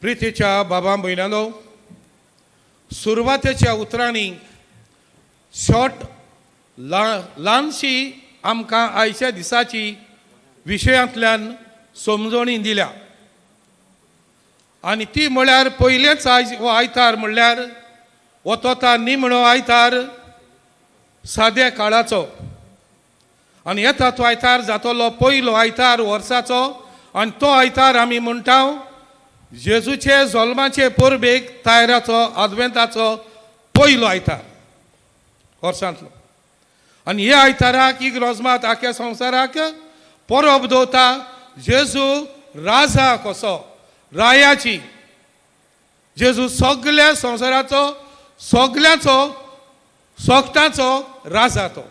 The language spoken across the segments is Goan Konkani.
प्रितीच्या बाबा भयणांनो, सुरवातेच्या उतरांनी शॉर्ट ल्हानशी आमकां आयच्या दिसाची विशयांतल्यान समजणी दिल्या आनी ती म्हळ्यार पयलेंच आयज हो आयतार म्हणल्यार वतोता निमणो आयतार साद्या काळाचो आनी येता तो आयतार जातलो पयलो आयतार वर्साचो आनी तो आयतार आमी म्हणटा जेजूचे जल्माचे परबेक तायराचो आदवेंताचो पयलो आयतार वर्सांतलो. आनी ह्या आयताराक इग्रोजमात आख्या संवसाराक परब दवरता जेजू राजा कसो रायाची. जेजू सगल्या संवसाराचो सगल्यांचो सोगटांचो राजा तो.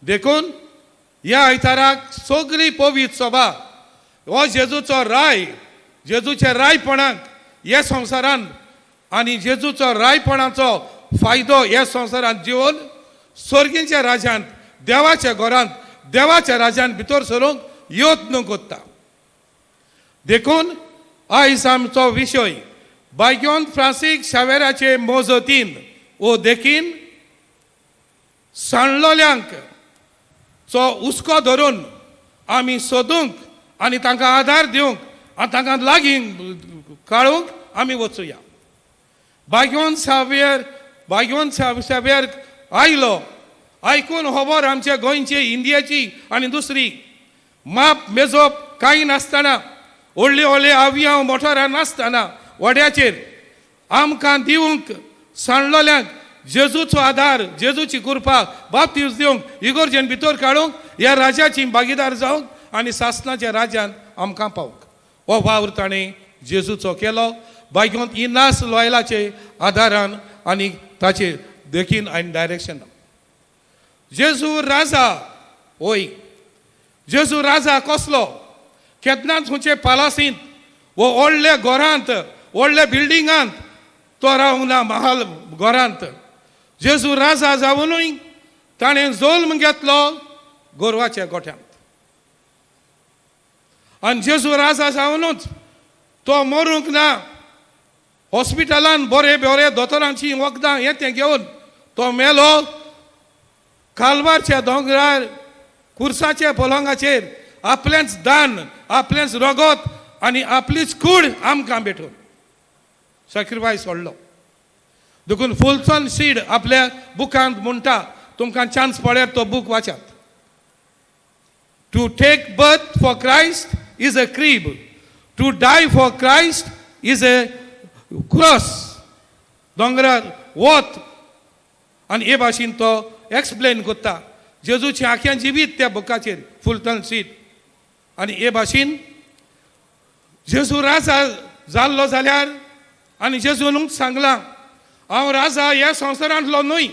देखून ह्या आयताराक सगळी पवित्र सभा हो जेजूचो राय, जेजूच्या रायपणाक ह्या संवसारान आनी जेजूचो रायपणाचो फायदो ह्या संवसारांत जिवन स्वर्गींच्या राज्यांत देवाच्या घरांत देवाच्या राज्यांत भितर सरूंक यत्न करता. देखून आयज आमचो विशय बायगोन फ्रांसीक शावेराचे मोजतीन वो देखीन सांडलोल्यांक चो हुस्को धरून आमी सोदूंक आनी तांकां आदार दिवंक आनी तांकां लागीं काडूंक आमी वचुया. बायगोन शावेर बायगोन शावेर आयलो आयकून खबर आमच्या गोंयची इंडियाची आनी दुसरी माप मेजप कांय नासतना व्हडली व्हडली आव्यांव मोटरां नासतना व्हड्याचेर आमकां दिवंक सांडलोल्यांक जेजूचो आदार जेजूची कृपा बाप्तीज दिवंक इगोर्जेन भितर काडूंक ह्या राजाची भागीदार जावंक आनी सासणाच्या राज्यांत आमकां पावंक हो वावर ताणें जेजूचो केलो बायगोन इनास लॉयलाचे आदारान आनी ताचे देखीन आनी डायरेक्शनान. जेजू राजा होय, जेजू राजा कसलो केन्नाच खंयचे पालासींत वो व्हडल्या घरांत व्हडल्या बिल्डिंगांत तो रावंक ना महाल घरांत. जेजू राजा जावनूय ताणें जल्म घेतलो गोरवाच्या गोठ्यांत आनी जेजू राजा जावनूच तो मरूंक ना. हॉस्पिटलान बरे बरे दोतोरांची वखदां हें तें घेवन तो मेलो कालवारच्या दोंगरार कुर्साच्या पलंगाचेर आपलेंच दान आपलेंच रगत आनी आपलीच कूड आमकां भेटून सॅक्रिफायस सोडलो. देखून फुलसन सीड आपल्या बुकांत म्हणटा, तुमकां चान्स पळयात तो book वाचात. To take birth for Christ is a crib, to die for Christ is a cross. दोंगरार वत आनी हे भाशेन तो एक्सप्लेन करता जेजूचें आख्यां जिवीत त्या बुकाचेर फुलटन सीड. आनी हे भाशेन जेजू राजा जाल्लो जाल्यार आनी जेजून सांगलां हांव राजा ह्या संवसारांतलो न्हय,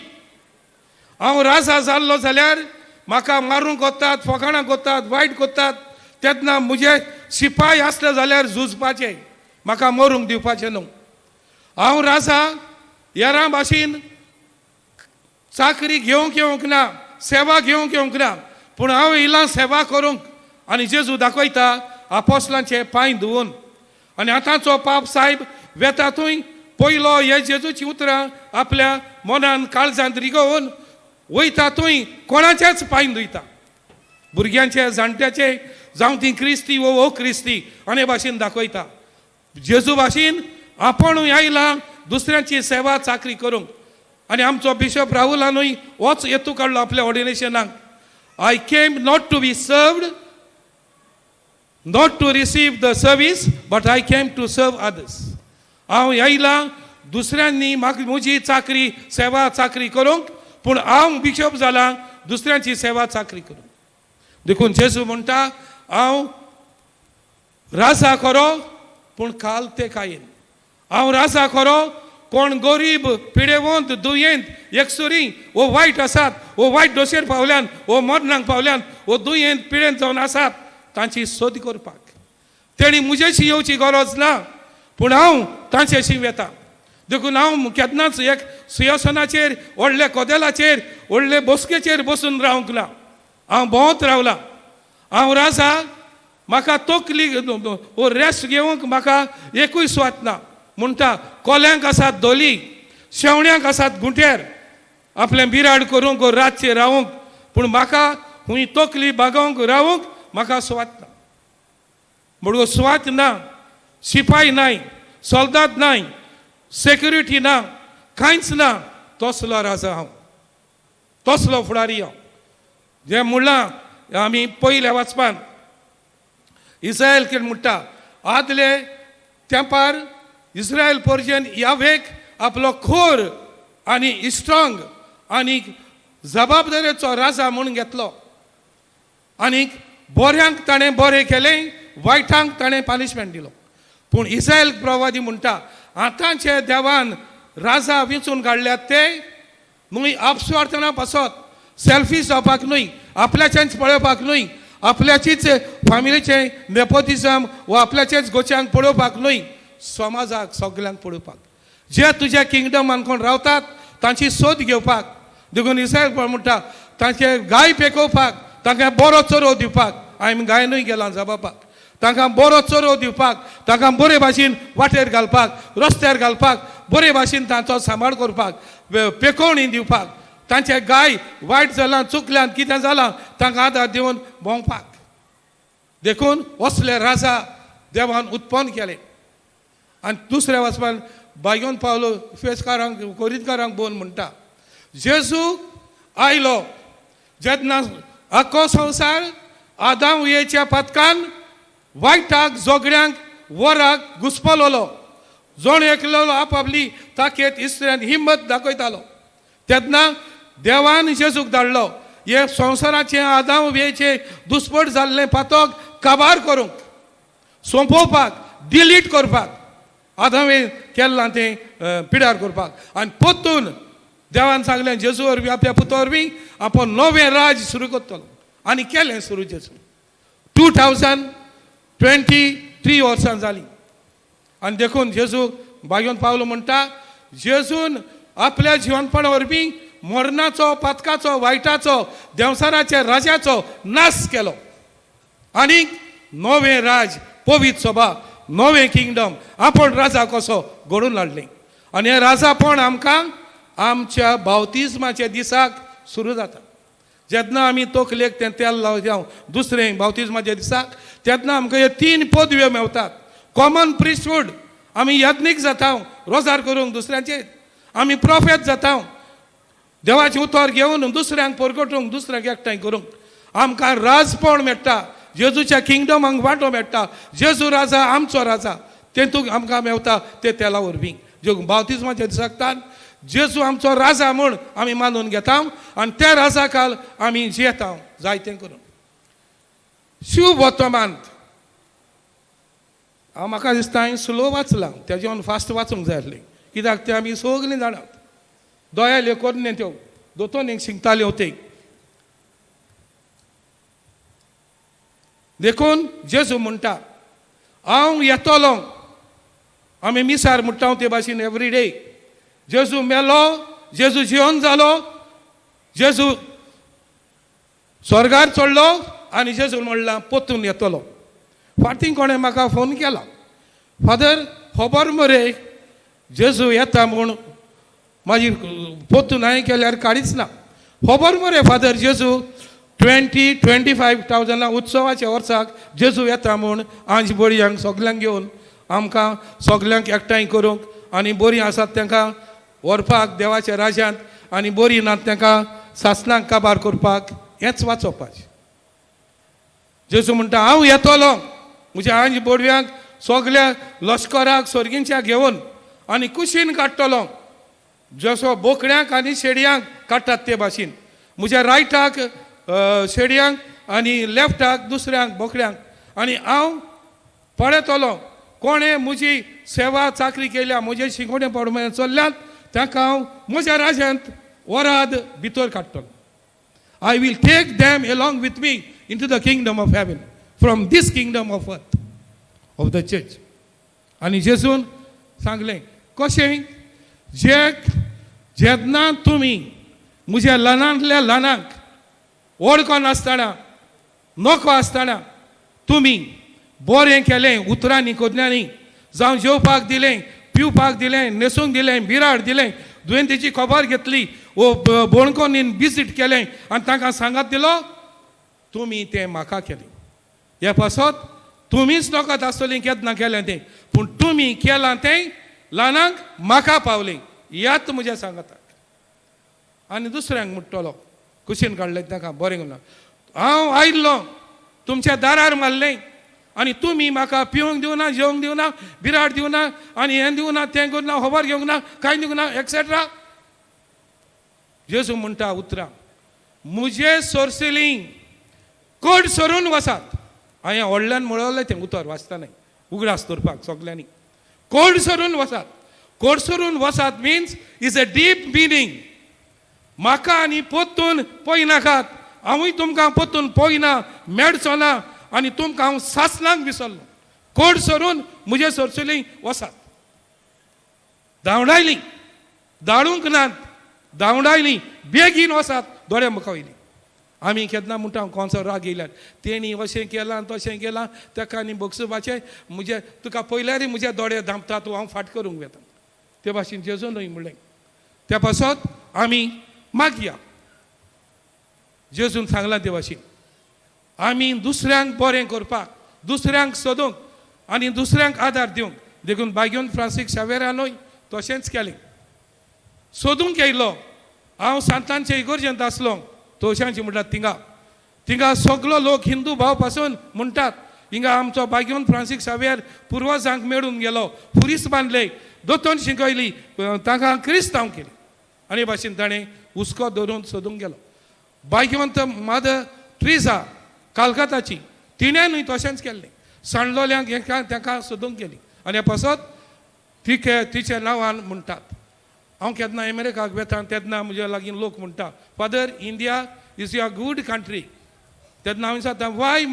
हांव राजा जाल्लो जाल्यार म्हाका मारूंक कोत्तात फकाणां कोत्तात वायट कोत्तात तेन्ना म्हजे शिपाय आसले जाल्यार झुजपाचें म्हाका मरूंक दिवपाचें न्हू. हांव राजा हेरां भाशेन चाकरी घेवंक येवंक ना, सेवा घेवंक येवंक ना, पूण हांव येयलां सेवा करूंक. आनी जेजू दाखयता आपोसलांचे पांय धुवून. आनी आतांचो पाप सायब वेता थंय पयलो हे जेजूची उतरां आपल्या मनान काळजांत रिगोवन वयता थंय कोणाचेच पांय धुयता, भुरग्यांचे जाणट्याचे जावं ती क्रिस्ती वो ओ क्रिस्ती आनी भाशेन दाखयता. जेजू भाशेन आपूणूय आयला दुसऱ्यांची सेवा चाकरी करूंक. आनी आमचो बिशप राहुलानूय होच हेतू काडलो आपल्या ऑर्डिनेशनाक, I came not to be served, not to receive the service, but I came to serve others. हांव आयलां दुसऱ्यांनी म्हाका म्हजी चाकरी सेवा चाकरी करूंक, पूण हांव बिशप जालां दुसऱ्यांची सेवा चाकरी करूंक. देखून जेजू म्हणटा हांव राजा खरो पूण काल ते कायन. हांव राजा खरो, कोण गरीब पिडेवंत दुयेंत एकसुरी वो वायट आसात वो वायट दोशेर पावल्यान वो मरणाक पावल्यान वो दुयेंत पिडेंत जावन आसात तांची सोद करपाक तेणी म्हजेशी येवची गरज ना, पूण हांव तांचेशी वेता. देखून हांव केन्नाच एक सिंहासनाचेर व्हडल्या कदेलाचेर व्हडले बसकेचेर बसून रावंक ना, हांव भोंवत रावलां. हांव राजा, म्हाका तकली रेस्ट घेवंक म्हाका एकूय सुवात ना. म्हणटा कोल्यांक आसात धोली, शेवण्यांक आसात गुंठेर आपलें बिराड करूंक रातचें रावूंक, पूण म्हाका हुंय तकली बागोवंक रावूंक म्हाका सुवात ना. म्हणून सुवात ना, शिपाय नाय, सोल्दाद नाय, सेक्युरिटी ना, कांयच ना. तसलो राजा हांव, तसलो फुडारी हांव. जें म्हणलां आमी पयल्या वाचपान इस्रायल कितें म्हणटा, आदले तेंपार इस्रायल पोरजेन यावेक आपलो खोर आनी स्ट्रॉंग आनी जबाबदारेचो राजा म्हूण घेतलो आनी बऱ्यांक ताणें बरें केलें, वायटांक ताणें पनिशमेंट दिलो. पूण इस्रायल प्रवादी म्हणटा आतांचे देवान राजा विंचून काडल्यात ते न्हय आपस्वार्थना पासत, सेल्फीश जावपाक न्हय, आपल्याचेंच पळोवपाक न्हय, आपल्याचीच फॅमिलीचें नेपोटिजम वा आपल्याचेच गोच्यांक पळोवपाक न्हय, समाजाक सगल्यांक पळोवपाक, जे तुज्या किंगडमान कोण रावतात तांची सोद घेवपाक. देखून इस्रायल म्हणटा तांचे गाय पेकोवपाक, तांकां बरो चरोव दिवपाक. हांवें गायनूय गेलां जबापाक, तांकां बरो चरोव दिवपाक, तांकां बरे भाशेन वाटेर घालपाक, रस्त्यार घालपाक, बरे भाशेन तांचो सांबाळ करपाक, पेकोवणी दिवपाक, तांचे गाय वायट जालां, चुकल्यान कितें जालां तांकां आदार दिवन भोंवपाक. देखून असले राजा देवान उत्पन्न केले. आनी दुसऱ्या वाचपान बायगोन पावलो फेसकारांक कोरितकारांक बोन म्हणटा जेजू आयलो जेन्ना आख्खो संवसार आदाम वियेच्या पातकान वायटाक झगड्यांक वराक घुसपलोलो, जोण एकलो आपआपली ताकेत इस्त्र्यान हिम्मत दाखयतालो, तेन्ना देवान जेजूक धाडलो हे संवसाराचें आदाम वियेचें दुस्पट जाल्लें पातक काबार करूंक, सोंपोवपाक, डिलीट करपाक, आदावे केल्लां तें पिडार करपाक. आनी पोत्तून देवान सांगलें जेजू वरवीं आपल्या पुता वरवीं आपूण नवें राज सुरू करतलो, आनी केलें सुरू जेजू. 2023 वर्सां जालीं. आनी देखून जेजू बागेवन पावलो म्हणटा जेजून आपल्या जिवनपणा वरवीं मरणाचो, पातकाचो, वायटाचो, देंवसाराच्या राजाचो नाश केलो आनी नवें राज, पवित्र सभा, नवें किंगडम, आपूण राजा कसो घडोवन हाडलें. आनी हें राजापण आमकां आमच्या बावतिज्माच्या दिसाक सुरू जाता. जेन्ना आमी तकलेक तें तेल लावता दुसरें बावतिज्माच्या दिसाक, तेन्ना आमकां ह्यो 3 पदव्यो मेवतात. कॉमन प्रिस्टहूड, आमी याज्ञीक जाता रोजार करूंक दुसऱ्यांचेर, आमी प्रोफेत जाता देवाचें उतर घेवन दुसऱ्यांक परगटूंक, दुसऱ्यांक एकठांय करूंक. आमकां राजपण मेळटा, जेजूच्या किंगडमाक वांटो मेळटा, जेजू राजा आमचो राजा तेतूंक आमकां मेवता ते तेला वरवीं. ज्यो बावतिज्माच्या दिसाक जेजू आमचो राजा म्हूण आमी मानून घेता आनी त्या राजा काल आमी जियेता जायतें करून. शिव वर्तमान हांव म्हाका दिसता हांवें स्लो वाचलां, तेजें फास्ट वाचूंक जाय आसलें, कित्याक तें आमी सगलीं जाणात. दोयाल्यो कोन्ने त्यो दोतोनीक शिंकताल्यो ते. देखून जेजू म्हणटा हांव येतलो. आमी मिसार म्हणटा ते भाशेन एवरी डे. जेजू मेलो, जेजू जिवन जालो, जेजू स्वर्गार चडलो आनी जेजू म्हणलां पोतून येतलो. फाटीं कोणें म्हाका फोन केला, फादर खबर मरे जेजू येता म्हूण, मागीर पोतून हांवें केल्यार काडीच ना. खबर मरे फादर जेजू 20-25,000 उत्सवाच्या वर्साक जेजू येता म्हूण आंज बळयांक सगल्यांक घेवन आमकां सगल्यांक एकठांय करूंक आनी बरीं आसात तांकां व्हरपाक देवाच्या राज्यांत आनी बरीं नात तांकां सासणांक काबार करपाक, हेंच वाचोवपाचें. जेजू म्हणटा हांव येतलो म्हज्या आंज बोडव्यांक सगल्या लश्कराक सर्गींच्या घेवन आनी कुशीन काडटलो, जसो बोकड्यांक आनी शेडयांक काडटात ते भाशेन. म्हज्या रायटाक शेडयांक आनी लेफ्टाक दुसऱ्यांक बोकड्यांक, आनी हांव पळयतलो कोणें म्हजी सेवा चाकरी केल्या, म्हजे शिकोवणे पडमे चल्ल्यात तांकां हांव म्हज्या राज्यांत वराद भितर काडटलो. I will take them along with me into the kingdom of heaven from this kingdom of earth of the church. आनी जेजून सांगलें कशें, जे जेन्ना तुमी म्हज्या ल्हानांतल्या ल्हानांक वळखो नासतना, नको आसतना तुमी बरें केलें उतरांनी कोदल्यांनी, जावं जेवपाक दिलें, पिवपाक दिलें, न्हेसूंक दिलें, बिराड दिलें, दुयेंतीची खबर घेतली, वो बोणकोनीन विजीट केलें आनी तांकां सांगात दिलो, तुमी तें म्हाका केलें. हे पासत तुमीच नकत आसतलीं केन्ना केलें तें, पूण तुमी केलां तें ल्हानांक म्हाका पावलें, यात म्हज्या सांगाताक. आनी दुसऱ्यांक म्हणटलो कुशीन काडलें ताका बरें करून, हांव आयिल्लो तुमच्या दारार मारलें आनी तुमी म्हाका पिवंक दिवना, जेवंक दिवना, बिराड दिवना, आनी हें दिवना, तें करूं ना, खबर घेवंक ना, कांय दिवंक ना, एक्सेट्रा. जेजू म्हणटा उतरां, म्हजे सोरसिली कोड सरून वसात. हांवें व्हडल्यान म्हणलें तें उतर वाचतना उगडास दवरपाक सगल्यांनी, कोड सरून वसात. कोड सरून वसात means is a deep meaning. म्हाका आनी पोत्तून पळयनाकात, हांवूय तुमकां पोत्तून पळयना, मेळचो ना, आनी तुमकां हांव सासणाक विसरलो. कोड सरून म्हजे सरसुली वसात. धांवडायली, धाडूंक नात, धांवडायली, बेगीन वसात दोळे मुखार वयली. आमी केन्ना म्हणटा कोणसो राग येयल्यार तेणी अशें केलां तशें केलां, ताका आनी बक्षुपाचें म्हजे तुका पयल्यारय म्हजे दोळे धांपता, तूं हांव फाट करूंक वेता. ते भाशेन जेजू न्हय म्हणलें. त्या पासत आमी मागया. जेजून सांगलां ते भाशेन आमी दुसऱ्यांक बरें करपाक, दुसऱ्यांक सोदूंक आनी दुसऱ्यांक आदार दिवंक. देखून बाग्योन फ्रांसीक शावेरानूय तशेंच केलें. सोदूंक येयलो, हांव सांतांचे इगोर्जेंत आसलो, तोशांची म्हणटात थिंगा थिंगा सगलो लोक हिंदू भाव पासून म्हणटात हिंगा आमचो बाग्योन फ्रांसीक शावेर पुर्वजांक मेळून गेलो, पुरीस बांदले, दोतोन शिकयली, तांकां क्रिस्तांव केली. आनी भाशेन ताणें हुस्को धरून सोदूंक गेलो. बाग्योन मादर ट्रिजा कालकाताची, तिणें तशेंच केल्लें, सांडलोल्यांक हेका ताका सोदूंक गेली. आनी हे पासत तिके तिच्या नांवान म्हणटात. हांव केन्ना अमेरिकाक वेता तेन्ना म्हज्या लागीं लोक म्हणटा, father India is your good country. तेन्ना हांवें सांगता, why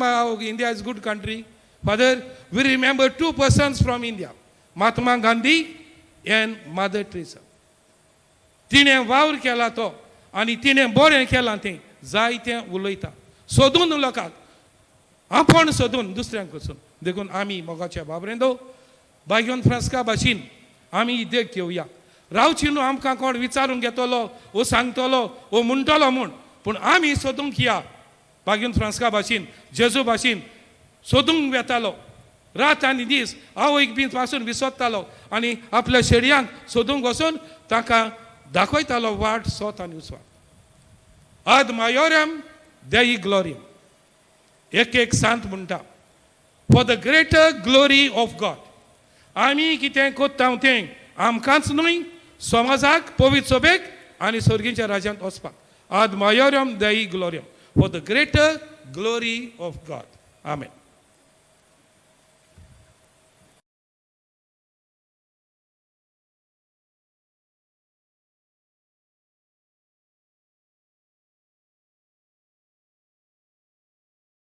India is good country? Father we remember two persons from India, Mahatma Gandhi and Mother Teresa. तिणें वावर केला तो आनी तिणें बरें केलां तें जायतें उलयता, सोदून लोकांक आपूण सोदून दुसऱ्यांक वचून. देखून आमी मोगाच्या बाबरेंदो बाग्योन फ्रांस्का भाशेन आमी देख घेवया. रावची न्हू आमकां कोण विचारूंक येतलो वो सांगतलो वो म्हणटलो म्हूण, पूण आमी सोदूंक या. बाग्योन फ्रांस्का भाशेन जेजू भाशेन सोदूंक वेतालो रात आनी दीस, आवयक बी पासून विसरतालो आनी आपल्या शेडयांक सोदूंक वचून तांकां दाखयतालो वाट सोत आनी उसवात. आद मायोरम देई ग्लोरियम. एक एक सांत म्हणटा, for the greater glory of God. आमी कितें कोत्ता तें आमकांच न्हय, समाजाक, पवित्र सभेक आनी सर्गीच्या राज्यांत वचपाक. आद मायोरम देई ग्लोरियम, for the greater glory of God. Amen.